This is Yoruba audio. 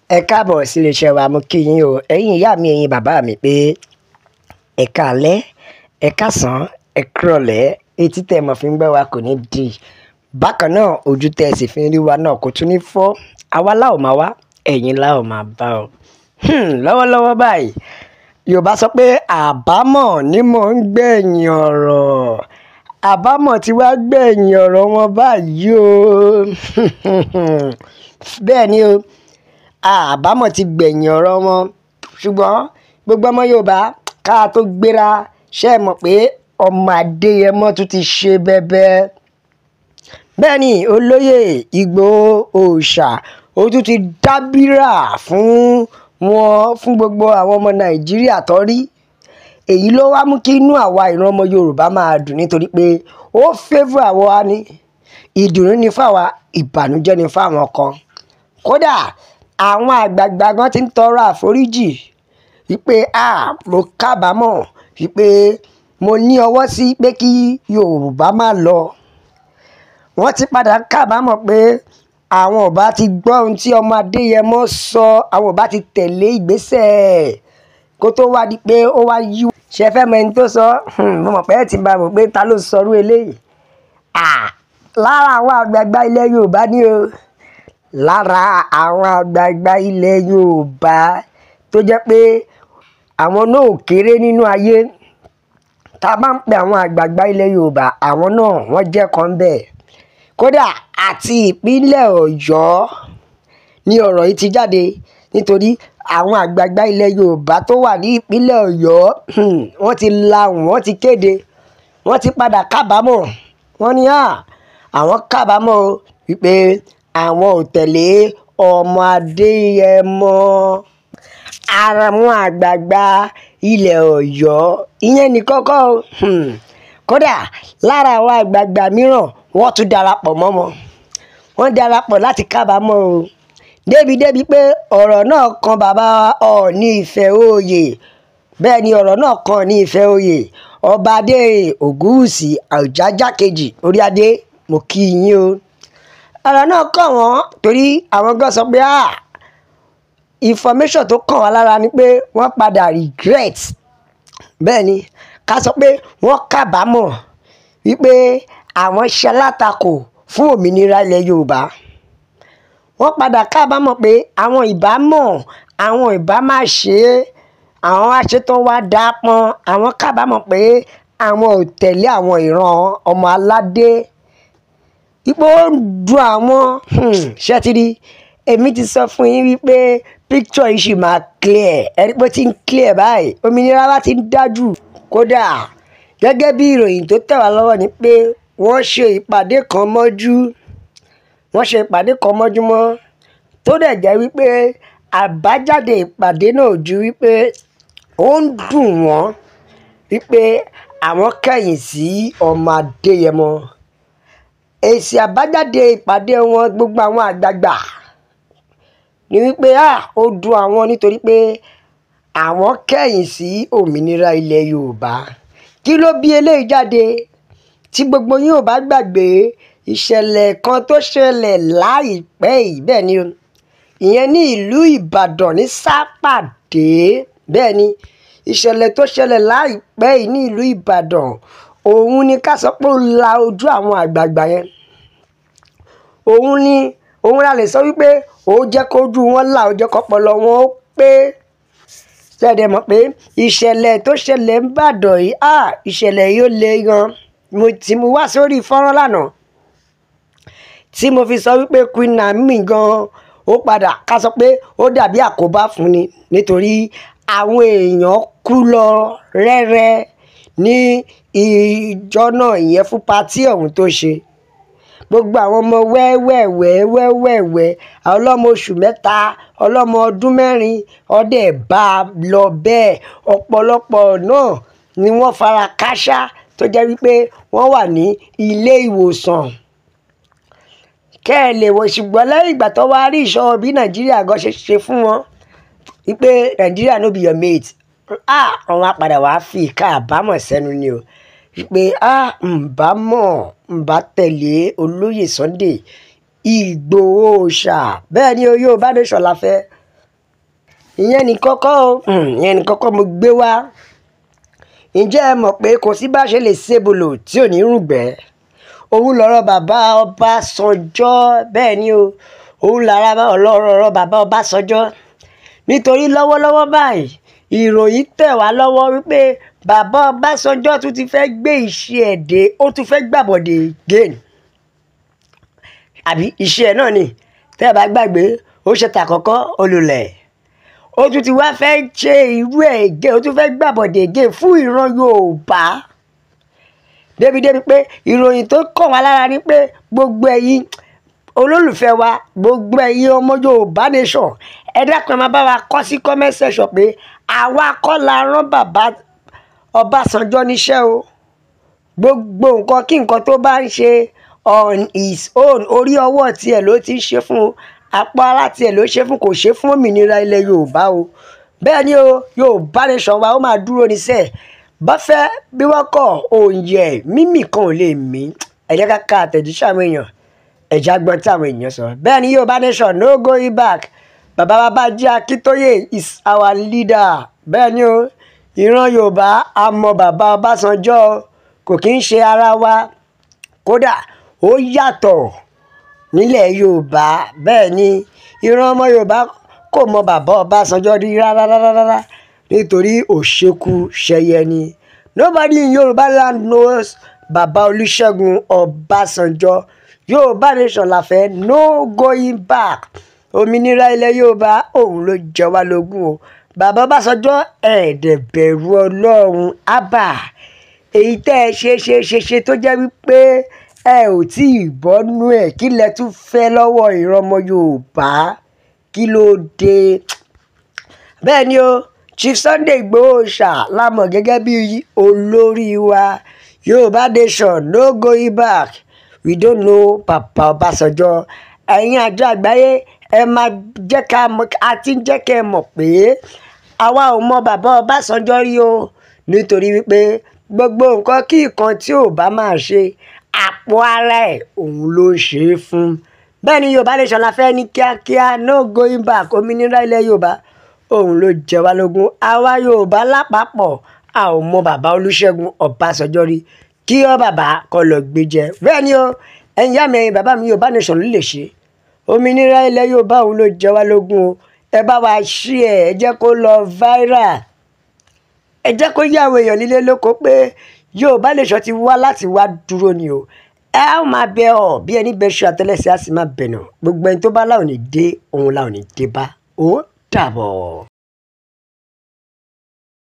Ẹ káàbọ̀ sí iléeṣẹ́ wa. Mo kí yín o, ẹ̀yin ìyá mi, ẹ̀yin bàbá mi, pé ẹ káalẹ́, ẹ káàsán, ẹ kúrọ̀lẹ́. Etí tẹ́ ẹ mọ̀ fi ń gbọ́ wa kò ní di bákan náà, ojú tẹ́ ẹ sì fi ń rí wa náà kò tún ní fọ́. Àwa la ò máa wá, ẹ̀yin la ò máa bá o. Lọ́wọ́lọ́wọ́ báyìí, Yorùbá sọ pé àbámọ̀ ni mò ń gbẹ̀yìn ọ̀rọ̀. Àbámọ̀ tí wàá gbẹ̀yìn ọ̀rọ̀ wọn báyìí o. Bẹ́ẹ̀ ni o, àbámọ̀ ti gbẹ̀yìn ọ̀rọ̀ wọn. Ṣùgbọ́n gbogbo ọmọ Yorùbá, ká tó gbéra, ṣe é mọ̀ pé ọmọ Adéyẹmọ tún ti ṣe bẹ́bẹ́? Bẹ́ẹ̀ ni, olóyè Ìgbòho Òòṣà, ó tún ti dábìrà fún wọn, fún gbogbo àwọn ọmọ Nàìjíríà tó rí. Èyí ló wá mú kí inú àwa ìran ọmọ Yorùbá máa dùn, nítorí pé ó favour àwa ni. Ìdùnnú ni fáwa, ìbànújẹ́ ni fáwọn kan. Kódà àwọn àgbààgbà gan ti ń tọrọ àforíjì wípé a mo kábàámọ̀ wípé mo ní ọwọ́ sí pé kí Yorùbá má lọ. Wọ́n ti padà kábàámọ̀ pé àwọn ò bá ti gbọ́ ohun tí ọmọ Adéyẹmọ sọ, àwọn ò bá ti tẹ̀lé ìgbésẹ̀ kó tó wá di pé ó wá yí. Ṣe fẹ́ mọ ẹni tó sọ? Mo mọ̀ pé ẹ ti bá mọ̀ pé ta ló sọrú eléyìí. Lára àwọn àgbààgbà ilẹ̀ Yorùbá ni o, lára àwọn àgbààgbà ilẹ̀ Yorùbá tó jẹ́ pé àwọn náà ò kéré nínú ayé. Tá a bá ń pe àwọn àgbààgbà ilẹ̀ Yorùbá, àwọn náà wọ́n jẹ́ kan bẹ́ẹ̀. Kódà àti ìpínlẹ̀ Ọ̀yọ́ ni ọ̀rọ̀ yìí ti jáde, nítorí àwọn àgbààgbà ilẹ̀ Yorùbá tó wà ní ìpínlẹ̀ Ọ̀yọ́, wọ́n ti lahùn, wọ́n ti kéde, wọ́n ti padà kábàámọ̀. Wọ́n ní àwọn kábàámọ̀ o wípé àwọn ò tẹ̀lé ọmọ Adéyẹmọ. Àwọn àgbààgbà ilẹ̀ Ọ̀yọ́ ìyẹn ní kọ́kọ́ o. Kódà lára àwọn àgbààgbà mìíràn, wọ́n tún darapọ̀ mọ́ wọn. Wọ́n darapọ̀ láti kábàámọ̀ o, débi pé ọ̀rọ̀ náà kan bàbá Ọọ̀ni Ifẹ̀ oyè. Bẹ́ẹ̀ ni, ọ̀rọ̀ náà kan ní Ifẹ̀ oyè, ọba adé Ògúnwùsì Ọ̀jájá kejì. Orí adé, mo kí yín o. Ọ̀rọ̀ náà kàn wọ́n, torí àwọn gan sọ pé information tó kàn wá lára ni pé wọ́n padà regret. Bẹ́ẹ̀ ni, ká sọ pé wọ́n kábàámọ̀ wípé àwọn ṣe alátakò fún òmìnira ilẹ̀ Yorùbá. Wọ́n padà kábàámọ̀ pé àwọn ìbá mọ̀, àwọn ìbá má ṣe é, àwọn wá ṣe tán wá dá pọ́n. Àwọn kábàámọ̀ pé àwọn ò tẹ̀lé àwọn ìran ọmọ aládé, ipò ó ń dùn àwọn. Ṣé ti rí? Èmi ti sọ fún yín wípé picture yìí ṣì máa clear. Ẹni pé ó ti ń clear báyìí, òmìnira wa ti ń dájú. Kódà gẹ́gẹ́ bí ìròyìn tó tẹ̀ wá lọ́wọ́ ni pé wọ́n ṣe ìpàdé kan mọ́jú, wọ́n ṣe ìpàdé kan mọ́júmọ́, tó dẹ̀ jẹ́ wípé àbájáde ìpàdé náà ò ju wípé ó ń dùn wọ́n wípé àwọn kẹ̀yìn sí ọmọ Adéyẹmọ. Èsì àbájáde ìpàdé wọn, gbogbo àwọn àgbààgbà, ni wípé ó dùn àwọn nítorí pé àwọn kẹ̀yìn sí òmìnira ilẹ̀ Yorùbá. Kí ló bí eléyìí jáde? Tí gbogbo yín ò bá gbàgbé ìṣẹ̀lẹ̀ kan tó ṣẹlẹ̀ láìpẹ́ yìí, bẹ́ẹ̀ ni o, ìyẹn ní ìlú Ìbàdàn ní Sápàdé. Bẹ́ẹ̀ ni, ìṣẹ̀lẹ̀ tó ṣẹlẹ̀ láìpẹ́ yìí ní ìlú Ìbàdàn, òun ni ká sọ pé ó la ojú àwọn àgbààgbà yẹn. Òun ni òun la lè sọ wípé ó jẹ́ kójú wọn là, ó jẹ́ kọ́pọlọ wọn ó pé. Ṣẹ̀dẹ̀ mọ̀ pé ìṣẹ̀lẹ̀ tó ṣẹlẹ̀ ń bàdàn yìí, ìṣẹ̀lẹ̀ yìí ó le gan. Mo ti mú wá sórí fọ́nrán lánàá tí mo fi sọ wípé Queen Naomi gan, ó padà ká sọ pé ó dàbí àkóbá fún ni, nítorí àwọn èèyàn kú lọ rẹ́rẹ́ ní ìjọ náà, ìyẹn fún party ọ̀hún tó ṣe. Gbogbo àwọn ọmọ wẹ́wẹ́wẹ́ wẹ́wẹ́wẹ́, ọlọ́mọ oṣù 3, ọlọ́mọ ọdún 4, ọdẹ bá a lọ bẹ́ẹ̀. Ọ̀pọ̀lọpọ̀ náà ni wọ́n fara kááṣá tó jẹ́ wípé wọ́n wà ní ilé ìwòsàn. Kẹ́ ẹ lè wò. Ṣùgbọ́n lẹ́yìn ìgbà tó wá rí ìṣọ́ bí Nàìjíríà gan ṣe ṣe fún wọn wípé Nàìjíríà no be your mate, wọ́n á padà wá fi ìka àbámọ̀ sẹ́nu ni o, wípé ǹbá mọ̀, ǹbá tẹ̀lé olóyè Sunday Ìgbòho Òòṣà. Bẹ́ẹ̀ ni o, Yorùbá nation la fẹ́. Ìyẹn ní kọ́kọ́ o, ìyẹn ní kọ́kọ́ mo gbé wá. Ǹjẹ́ ẹ mọ̀ pé kò sí bá ṣe lè ṣebòlò tí ò ní rúgbẹ́? Òun lọ̀rọ̀ bàbá Ọbásanjọ́. Bẹ́ẹ̀ ni o, òun lára ọ̀rọ̀ bàbá Ọbásanjọ́. Nítorí lọ́wọ́lọ́wọ́ báyìí, ìròyìn tẹ̀ wá lọ́wọ́ wípé bàbá Ọbásanjọ́ tún ti fẹ́ gbé iṣẹ́ ẹ̀ dé, ó tún fẹ́ gbàbọ̀dè again. Àbí iṣẹ́ ẹ̀ náà ni? Tẹ́ ẹ bá gbàgbé, ó ṣe tàkọ́kọ́ olùlẹ̀. Ó tún ti wá fẹ́ ṣe irú ẹ̀ again, ó tún fẹ́ gbàbọ̀dè again fún ìran Yorùbá. Débi pé ìròyìn tó kàn wá lára ni pé gbogbo ẹ̀yin olólùfẹ́ wa, gbogbo ẹ̀yin ọmọ Yorùbá nation, ẹ dákun, ẹ máa bá wa kọ sí comment section pé àwa kọ́ la rán bàbá Ọbásanjọ́ níṣẹ́ o. Gbogbo nǹkan kí nǹkan tó bá ń ṣe on his own, orí ọwọ́ tiẹ̀ ló ti ń ṣe fún un, apá ara tiẹ̀ ló ṣe fún, kò ṣe fún òmìnira ilẹ̀ Yorùbá o. Bẹ́ẹ̀ ni o, Yorùbá nation wa ó máa dúró níṣẹ́. Bá fẹ́ bí wọ́n kọ̀, òǹyẹ̀ mímì kan ò lè mí. Ẹ jẹ́ ká ka àtẹ̀jíṣẹ́ àwọn èèyàn, ẹ̀já gbọ́n tí àwọn èèyàn sọ. Bẹ́ẹ̀ ni, Yorùbá nation no going back. Bàbá Babájí Akíntóyè is our leader. Bẹ́ẹ̀ ni o, ìran Yorùbá a mọ bàbá Ọbásanjọ́, kò kí ń ṣe ara wa, kódà ó yàtọ̀ nílẹ̀ Yorùbá. Bẹ́ẹ̀ ni, ìran ọmọ Yorùbá kò mọ bàbá Ọbásanjọ́ rí rárá rárá, nítorí òṣèkú ṣẹyẹ ni. Nobody in Yorùbá land knows Bàbá Olúṣẹ́gun Ọbásanjọ́. Yorùbá nation la fẹ́, no going back. Òmìnira ilẹ̀ Yorùbá òun ló jẹ wá lógún o. Bàbá Ọbásanjọ́, ẹ̀ẹ́dẹ̀ bẹ̀rù Ọlọ́run ábà. Èyí tẹ́ ẹ ṣe ṣe ṣe ṣe tó jẹ́ wípé ẹ ò tí ì bọ́nú ẹ̀, kí lẹ tún fẹ́ lọ́wọ́ ìran ọmọ Yorùbá? Kí ló dé? Bẹ́ẹ̀ ni o, Chief Sunday Igboho ṣá la mọ̀ gẹ́gẹ́ bí olórí wa. Yorùbá nation no going back. We don't know Bàbá Ọbásanjọ́. Ẹ̀yin àjọ àgbáyé, ẹ máa jẹ́ ká mọ̀, a ti ń jẹ́ kẹ́ ẹ mọ̀ pé àwa ò mọ bàbá Ọbásanjọ́ rí o, nítorí wípé gbogbo nǹkan kí nǹkan tí ò bá máa ṣe, àpò ara ẹ̀ òun ló ń ṣe é fún. Bẹ́ẹ̀ ni, Yorùbá nation la fẹ́ ní kíákíá, no going back. Òmìnira ilẹ̀ Yorùbá òun ló jẹ wá lógún. Àwa Yorùbá lápapọ̀, a ò mọ bàbá Olúṣẹ́gun Ọbásanjọ́ rí. Kí ọ bàbá kọ́ lọ gbé jẹ. Bẹ́ẹ̀ ni o, ẹ̀yin ìyá mi, ẹ̀yin bàbá mi, Yorùbá nation ló lè ṣe. Òmìnira ilẹ̀ Yorùbá òun ló jẹ wá lógún o. Ẹ bá wa share ẹ, ẹ jẹ́ kó lọ viral, ẹ jẹ́ kó yé àwọn èèyàn nílé lóko pé Yorùbá nation ti wá láti wá dúró ni o. Ẹ á máa bẹ ọ bí ẹni bẹ ṣu, àtẹlẹsẹ á sì máa bẹ̀nà. Gbogbo ẹni tó bá láwọn ní dé òun láwọn ní dé bá. Ó dàbọ̀.